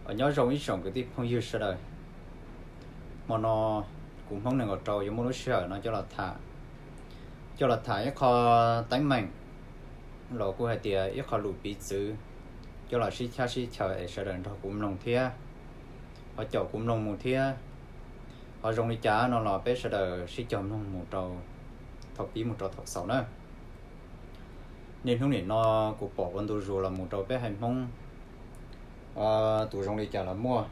Nyob zoo ib tsoom kwv tij phooj ywg sawv daws. Hmo no kuv Hmoob nees nkaum rau yuav muaj lub sij hawm no coj los tham, coj los tham ib qho teeb meem los kuj hais tias ib qho lus piv txwv, coj los sib chab sib chaws es sawv daws nrog kuv mloog thiab ho caum kuv mloog mus thiab. Ho zoo li cas no los peb sawv daws sib cog mloog mus rau thaum pib mus rau thaum xaus na. Niaj hnub nim no kuv pom ua ntu zus los mus rau peb haiv Hmoob tus zoo li cas los muaj.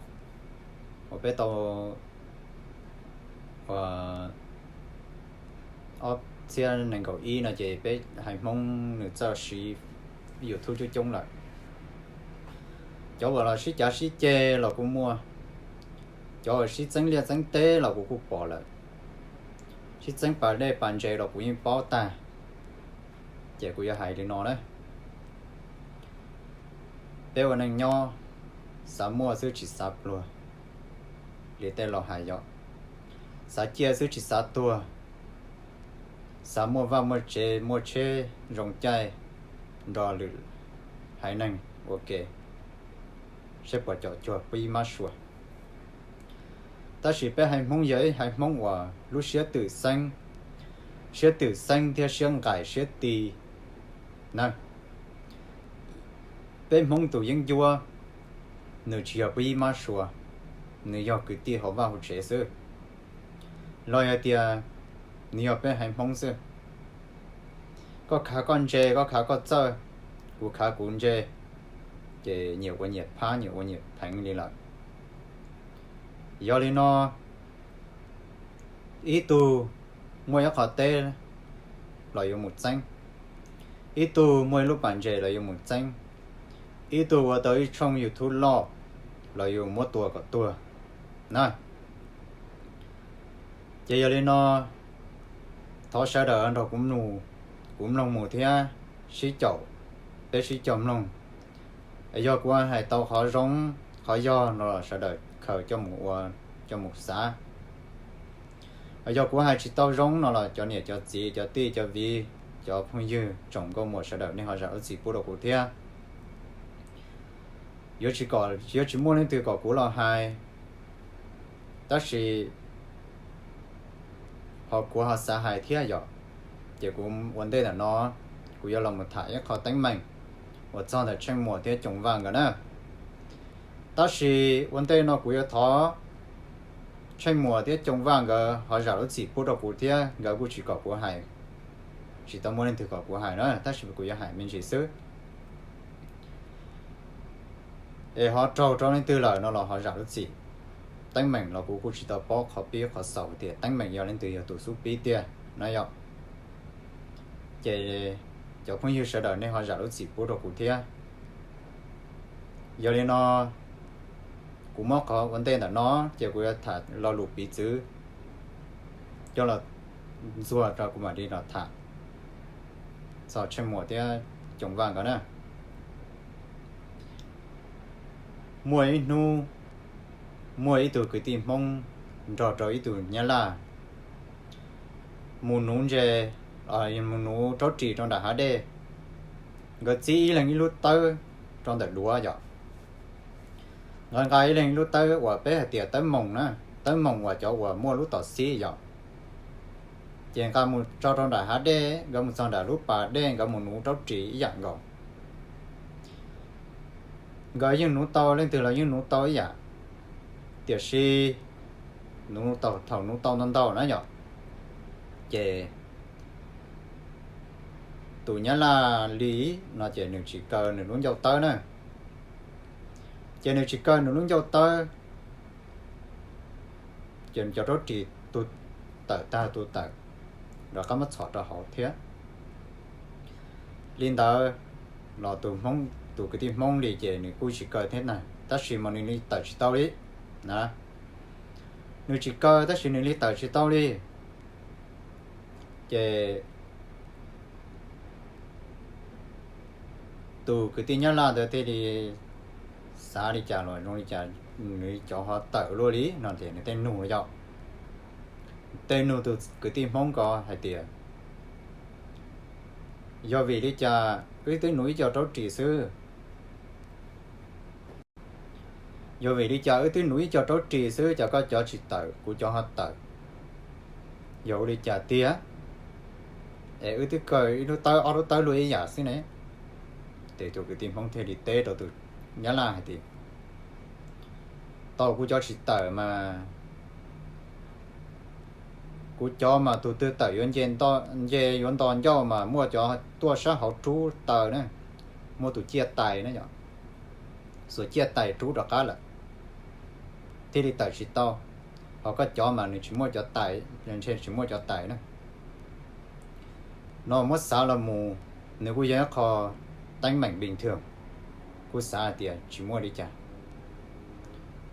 Uas peb tau ob txhiab nees nkaum ib no ces peb haiv Hmoob nws txawj siv YouTube coob coob lawm. Cov uas los sib cav sib ceg los kuj muaj, cov uas sib txeeb liaj txeeb teb los kuv kuj pom lawm, sib txeeb pas dej pas ntses los kuv yeej paub tag. Ces kuv yuav hais li no na, peb ua neej nyob, xav muaj xwb tsis xav pluag. Li tej laus hais yom, xav ciaj xwb tsis xav tuag, xav muaj vaj muaj tsev muaj tsheb zoo caij nrog lwm haiv neeg ua ke, seb puas caum cuag pib mab sua. Tab sis peb haiv Hmoob yog ib haiv Hmoob uas lub siab twm xeeb, siab twm xeeb thiab siab nqaim siab ti na. Peb Hmoob tus yeeb ncuab, nws tsis yog pib mab sua, nws yog kwv tij hauv vaj hauv tsev xwb, los yog tias nws yog peb haiv Hmoob xwb. Koj khav koj ntse, koj khav koj txawj, kuv khav kuv ntse, ces nyias ua nyias phab nyias ua nyias pheev li lawm. Yog li no, ib tug muaj ib qho teb los yuav mus txeeb, ib tug muaj ib lub pas ntses los yuav mus txeeb, ib tug ua tau ib tshooj YouTube loj los yuav muab tua kom tuag na. Ces yog li no, thov sawv daws nrog kuv mloog mus thiab sib caum, peb sib caum mloog. Yog kuv hais tau qhov zoo qhov yog no los sawv daws khaws coj mus ua, coj mus xav. Yog kuv hais tsis tau zoo no los cov niam cov txiv cov tij cov viv, cov phooj ywg tsoom nkauj muam sawv daws nej ho zam lub txim pub rau kuv thiab. Yuav tsis kom, yuav tsis muaj leej twg kom kuv los hais, tab sis ho kuv ho xav hais thiab yom. Ces kuv ua ntej ntawm no, kuv yuav los mus tham ib qho teeb meem uas txog ntawm Tsheej Muas thiab Coom Vaj nkawd na. Tab sis ua ntej no kuv yuav thov Tsheej Muas thiab Coom Vaj nkawd ho zam lub txim pub rau kuv thiab, nkawd kuj tsis kom kuv hais, tsis tau muaj leej twg kom kuv hais na, tab sis kuv yuav hais me ntsis xwb. Es ho raug rau leej twg lawm no los ho zam lub txim. Teeb meem los kuv kuj tsis tau paub qhov pib qhov xaus tias teeb meem yog leej twg yog tus xub pib tiag na yom. Ces cov phooj ywg sawv daws nej ho zam lub txim pub rau kuv thiab. Yog li no, kuv muab qhov ua ntej ntawm no, ces kuv yuav tham lo lus piv txwv coj los ntxuag rau kuv mam li los tham txog Tsheej Muas thiab Coom Vaj nkawd na. Muaj ib hnub, muaj ib tug kwv tij Hmoob nrog rau ib tug Nyab Laj mus nuv ntses, mus nuv raub ris rau nram hav dej. Nkawd txib ib leeg ib lub tawb rau ntawm duav yom. Nkawd nqa ib leeg ib lub tawb uas peb hais tias tawb moos na, tawb moos uas cov uas muaj lub tom xib yom. Ces nqa mus tso rau nram hav dej, nkawd mus txog nram lub pas dej nkawd mus nuv raub ris ib yam nkaus. Nkawd yeej nuv tau, leej twg los yeej nuv tau ib yam. Tiam sis nuv tau, thaum nuv tau ntau ntau na yom, ces tus Nyab Laj li no ces nws tsis kaw nws lub ncauj tawb na. Ces nws tsis kaw nws lub ncauj tawb, ces cov raub ris tu tawm tag tu tawm, rov qab muab txhom rau hauv thiab. Li ntawd los tus Hmoob, tus kwv tij Hmoob li ces nws kuj tsis kaw thiab na, tab sis mas nws li tawm tsis tau li na. Nws tsis kaw tab sis nws li tawm tsis tau li. Ces tus kwv tij Nyab Laj ntawd thiaj li xav li cas los zoo li cas, nws cov ho tawm luaj li no ces nws tej nug yom, tej nug tus kwv tij Hmoob ko hais tias, yog vim li cas wb twb nuv ib co raub ris xwb, Yog vim li cas wb twb nuv ib co raub ris xwb, cas koj cov tsis tawm, kuv cov ho tawm? Yog ua li cas tiag? Es wb twb kaw ib lub tawb ob lub tawb luaj ib yam xwb ne. Ces tus kwv tij Hmoob thiaj li teb rau tus Nyab Laj hais tias, tau kuv cov tsis tawm mas kuv cov mas tus twg tawm yuav nce yuav nto ncauj mas muaj cov tuaj sab hauv rub taw na, muaj tus ciaj tais na yom, xuas ciaj tais rub rov qab lawm thiaj li tawm tsis tau. Ho koj cov mas nws tsis muaj cov tais, ntshe tsis muaj cov tais na. No muab xav los mus, nws kuj yog ib qho teeb meem bình thường, kuv xav hais tias tsis muaj li cas.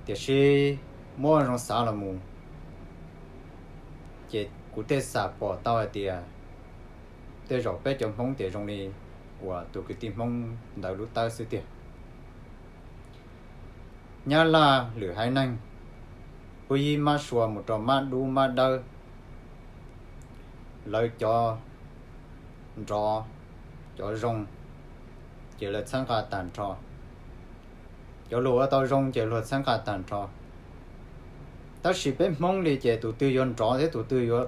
Tiam sis muab zoo xav los mus, ces kuv thiaj xam pom tau hais tias tej zaum peb cov Hmoob tias zoo li uas tus kwv tij Hmoob ntawd lub tawb xwb tiag. Nyab Laj lwm haiv neeg, pub yib mab sua mus rau mab dub mab dawb, lawv cov nrov, cov zoo, ces lawv txhawb nqa tag nrho. Cov luag ua tau zoo ces luag txhawb nqa tag nrho. Tab sis peb Hmoob li ces tus twg yuav nrov thiab tus twg yuav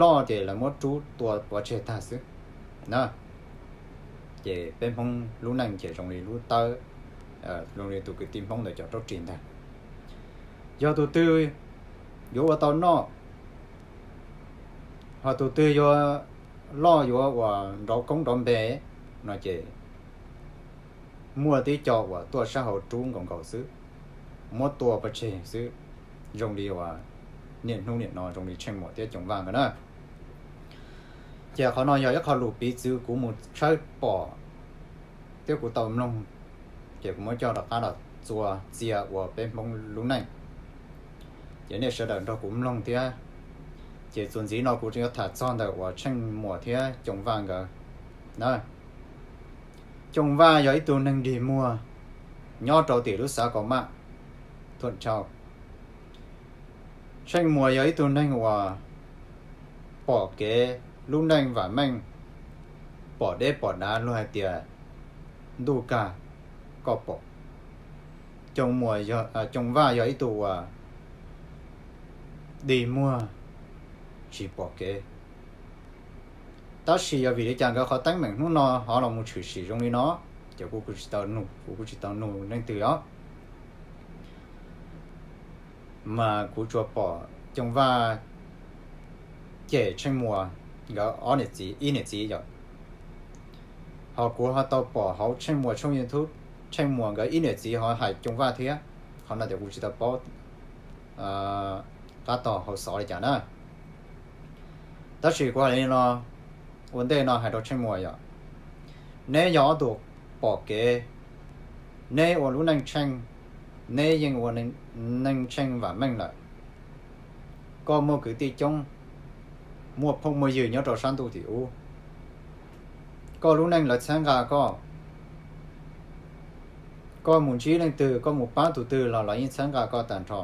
loj ces lawv muab rub tua pov tseg tag xwb na. Ces peb Hmoob lub neej ces zoo li lub tawb, zoo li tus kwv tij Hmoob ntawd cov raub ris ntag. Yog tus twg yuav ua tau noj, ho tus twg yuav loj yuav uas nrov koob nrov npe no ces muaj tib co uas tuaj sab hauv rub nkaus nkaus xwb, muab tua pov tseg xwb, zoo li uas niaj hnub niam no zoo li Tsheej Muas thiab Coom Vaj nkawd na. Ces qhov no yog ib qho lus piv txwv kuv mus tshawb pom thiab kuv tau mloog, ces kuv muab coj rov qab los txua txia ua peb Hmoob lub neej. Ces nej sawv daws nrog kuv mloog thiab. Ces txuas ntxiv no kuv tseem yuav tham txog ntawm uas Tsheej Muas thiab Coom Vaj nkawd na. Coom Vaj yog ib tug neeg dig muag nyob rau tim lub xav Kaus Maj, Thuam Chau. Tsheej Muas yog ib tug neeg uas pom kev lub neej vam meej, pom deb pom dav luag hais tias ntuj kag koj pom. Coom Vaj yog ib tug uas dig muag tsis pom kev. Tab sis yog vim li cas nkawd qhov teeb meem hnub no ho los mus tshwm sim zoo li no, ces kuv kuj tsis tau nug, kuv kuj tsis tau nug leej twg os. Mas kuv tsuas pom Coom Vaj cem Tsheej Muas nkawd ob niam txiv, ib niam txiv yom. Ho kuv ho tau pom hauv Tsheej Muas tshooj YouTube, Tsheej Muas nkawd ib niam txiv ho hais Coom Vaj thiab. Qhov no tias kuv tsis tau paub qab tog hauv xov li cas na. Tab sis kuv hais li no, ua ntej no hais rau Tsheej Muas yom, neb yog ob tug pom kev, neb ua lub neej tsheej, neb yeej ua neej tsheej vam meej lawm. Koj muaj kwv tij coob, muaj phooj muaj ywg nyob rau sab ntuj tim ub, koj lub neej lawv txhawb nqa koj. Koj mus ntsib leej twg, koj mus pab tus twg los lawv yeej txhawb nqa koj tag nrho.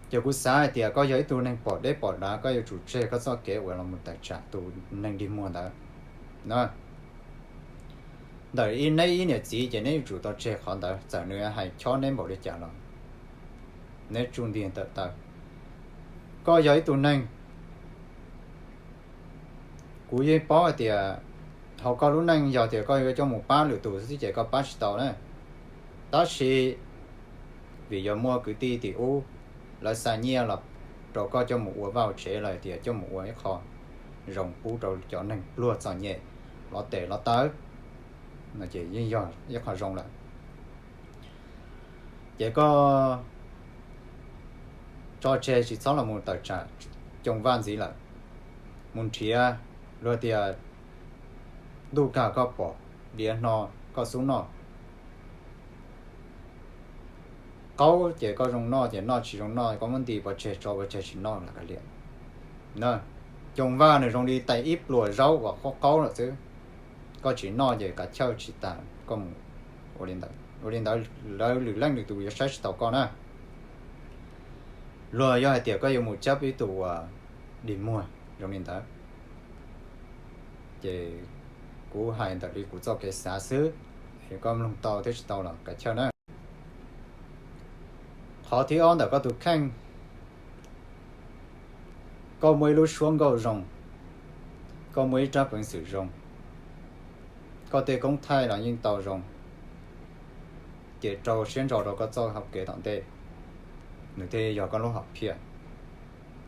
Ces kuv xav hais tias koj yog ib tug neeg pom deb pom dav, koj yuav tsum tseg koj txoj kev uas los mus tawm tsam tus neeg dig muag ntawd. Ntawm neb ib niam txiv ces neb yuav tsum tau tseg qhov ntawd, txawm nws hais chob neb npaum li cas los neb tsuj ntiag tawm taw. Koj yog ib tug neeg, kuv yeej paub hais tias hauv koj lub neej yog tias koj yuav coj mus pab lwm tus xwb ces koj pab tsis tau na. Tab sis vim yog muaj kwv tij tim ub, lawv xa nyiaj los rau koj coj mus ua vaj ua tsev los tias coj mus ua ib qho zoo pub rau cov neeg pluag txom nyem los tes los taw, no ces yeej yog ib qho zoo lawm. Ces koj tso tseg tsis txhob los mus tawm tsam Coom Vaj ntxiv lawm. Mus nrhiav, luag tias ntuj kag koj pom, diav hno koj xub noj. Qaub ces koj zoo noj ces noj, tsis zoo noj koj muab nti pov tseg tso pov tseg tsis noj lam kav liam. Coom Vaj nws zoo li tais ib pluas zaub uas qaub qaub lawm xwb, koj tsis noj ces kav chawj tsis tas, koj mus ua li ntawd, ua li ntawd lawv lwm leej lwm tus yuav saib tsis taus koj na. Luag yog hais tias koj yuav mus cab ib tug uas dig muag zoo li ntawd, ces kuv hais ntawm li kuv txoj kev xav xwb, koj mloog tau thiab tsis tau los kav chawj na. Qhov thib ob ntawm koj tus kheej, koj muaj ib lub suab nkauj zoo, koj muaj ib rab peev xwm zoo, koj tej koob thaij los yeej tau zoo, ces rau siab ntso rau koj txoj hauv kev tom ntej, nws thiaj yog koj lub hom phiaj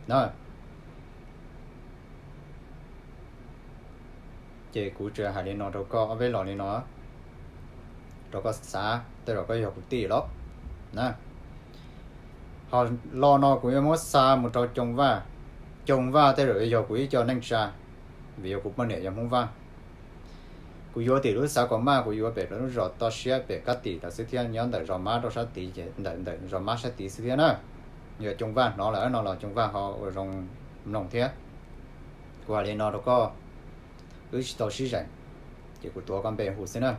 na. Ces kuv tsuas hais li no rau koj ob peb lo li no, rau koj xav tej zaum koj yog kuv tij los na. Ho lo no kuv yuav muab xa mus rau Coo Vaj. Coo Vaj tej zaum yuav yog kuv ib co neej tsa, vim yog kuv poj niam yog Hmoob Vaj. Kuv yuav tim lub xav kom maj, kuv yuav pem lub zos toj siab pem kab tim lawm xwb thiab, nyob ntawm zos mab rau sab tid ces ntawm ntawm zos mab sab tid xwb thiab na. Yog Coo Vaj hnov lawm no los Coo Vaj ho ua zoo mloog thiab. Kuv hais li no rau koj, wb tsis tau sib zeem, ces kuv tuav koj npe hu xwb na.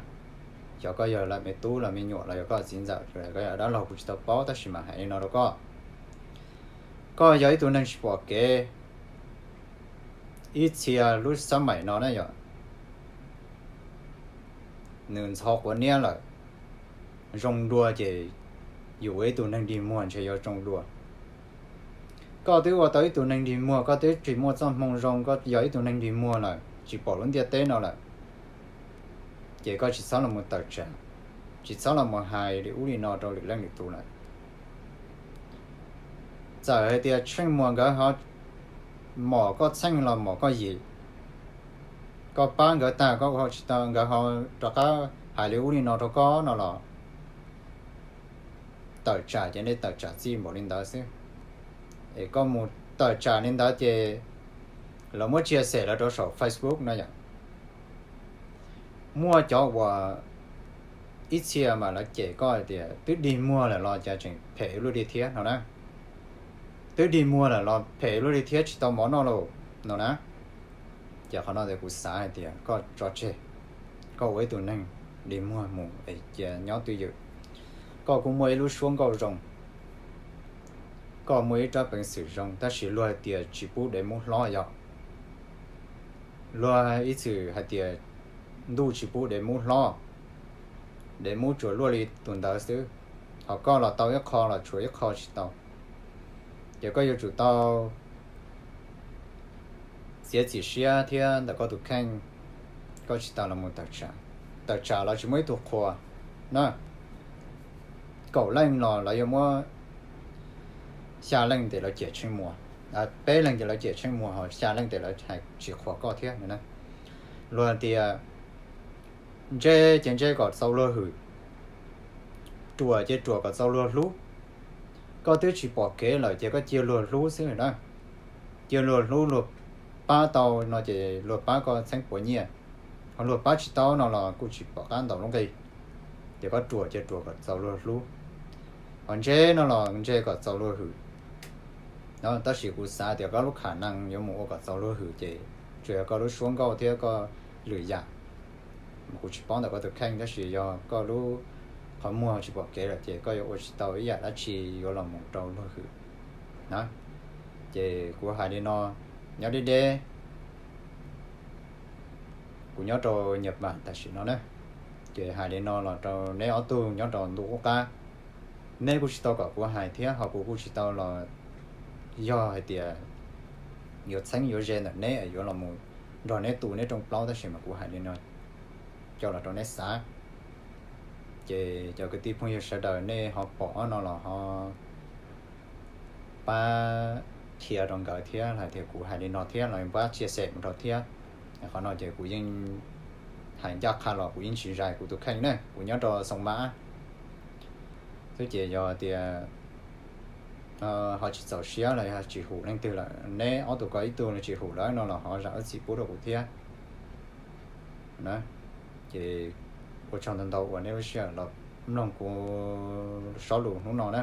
Xyov koj yog lawv me tub los me nyuam los yog koj txiv ntxawm los koj yog dab laug kuv tsis tau paub, tab sis mas hais li no rau koj, koj yog ib tug neeg tsis pom kev. Ib txhia lub xab maim no na yom, nws ntxhov quav niab lawm, zoo dua ces yus ua ib tug neeg dig muag ntshe yuav zoo dua. Koj twb ua tau ib tug neeg dig muag, koj twb tsis muaj txoj hmoo zoo, koj yog ib tug neeg dig muag lawm tsis pom lub ntiaj teb no lawm, ces koj tsis txhob los mus tawm tsam, tsis txhob los mus hais li ub li no rau lwm leej lwm tus lawm. Txawm hais tias Tsheej Muas nkawd ho mom koj txheej los mom koj yim, koj pab nkawd tag koj ho tsis tau, nkawd ho rov qab hais li ub li no rau koj no los, tawm tsam ces nej tawm tsam txij npaum li ntawd xwb. Es koj mus tawm tsam li ntawd ces lawv muab tsia xem lawv rau saum Facebook no yom. Muaj cov uas ib txhia mas lawv cem koj hais tias twb dig muag lawm los cas tseem phem ib lub li thiab no na. Twb dig muag lawm los phem ib lub li thiab tsis tau mov noj lauj no na. Ces qhov no ces kuv xav hais tias koj tso tseg, koj ua ib tug neeg dig muag mus es cia nyob twj ywm. Koj kuj muaj ib lub suab nkauj zoo, koj muaj ib rab peev xwm zoo, tab sis luag hais tias tsis pub dev mub hlob yom. Luag ib txwm hais tias ntuj tsis pub dev mub hlob, dev mub tsuas luaj li tus ntawd xwb, ho koj los tau ib qho los tshuav ib qho tsis tau. Ces koj yuav tsum tau txiav txim siab thiab ntawm koj tus kheej, koj tsis tau los mus tawm tsam. Tawm tsam los tsis muaj ib tug qhuas na. Kaum leej los lawv yuav muab xya leej tes lawv cem Tsheej Muas, peb leeg tes lawv cem Tsheej Muas, ho xya leej tes lawv hais tsis qhuas koj thiab na. Luag tias ntse ces ntse kom txaus luag hwm, ruam ces ruam kom txaus luag hlub. Koj twb tsis pom kev lawm ces koj cia luag hlub xwb na. Cia luag hlub, luag pab tau no ces luag pab koj txheeb puas nyiaj, ho luag pab tsis tau no los kuj tsis pom qab ntaus lub nqi. Ces koj ruam ces ruam kom txaus luag hlub, ho ntse no los ntse kom txaus luag hwm. Tab sis kuv xav tias koj lub kham nees yuav mus ua kom txaus luag hwm ces tsuas yog koj lub suab nkauj thiab koj lwm yam. Kuv tsis paub ntawm koj tus kheej, tab sis yog koj lub qhov muag tsis pom kev lawm ces koj yuav ua tsis tau ib yam dab tsi yuav los mus rau luag hwm na. Ces kuv hais li no, nyob deb deb, kuv nyob rau Nhật Bản tam sim no na, ces hais li no los rau neb ob tug nyob rau ntuj qub qab. Neb kuj tsis tau kom kuv hais thiab ho kuv kuj tsis tau los yog hais tias yuav txheeb yuav ze ntawm neb yuav los mus nrog neb tu neb rooj plaub, tab sis mas kuv hais li no coj los rau neb xav. Ces cov kwv tij phooj ywg sawv daws nej ho pom no los ho pab qhia rau nkawd thiab, hais tias kuv hais li no thiab los pab chia sẻ mus rau thiab. Qhov no ces kuv yeej hais ncaj qha los kuv yeej tsis zais kuv tus kheej na, kuv nyob rau Xoo Mab xwb ces yog tias ho tsis txaus siab los yog tsis hum leej twg lawm, neb ob tug ko ib tug los tsis hum lawm no los ho zam lub txim pub rau kuv thiab. Ces ua tsaug ntau ntau uas nej lub sij hawm los mloog kuv sob lus hnub no na.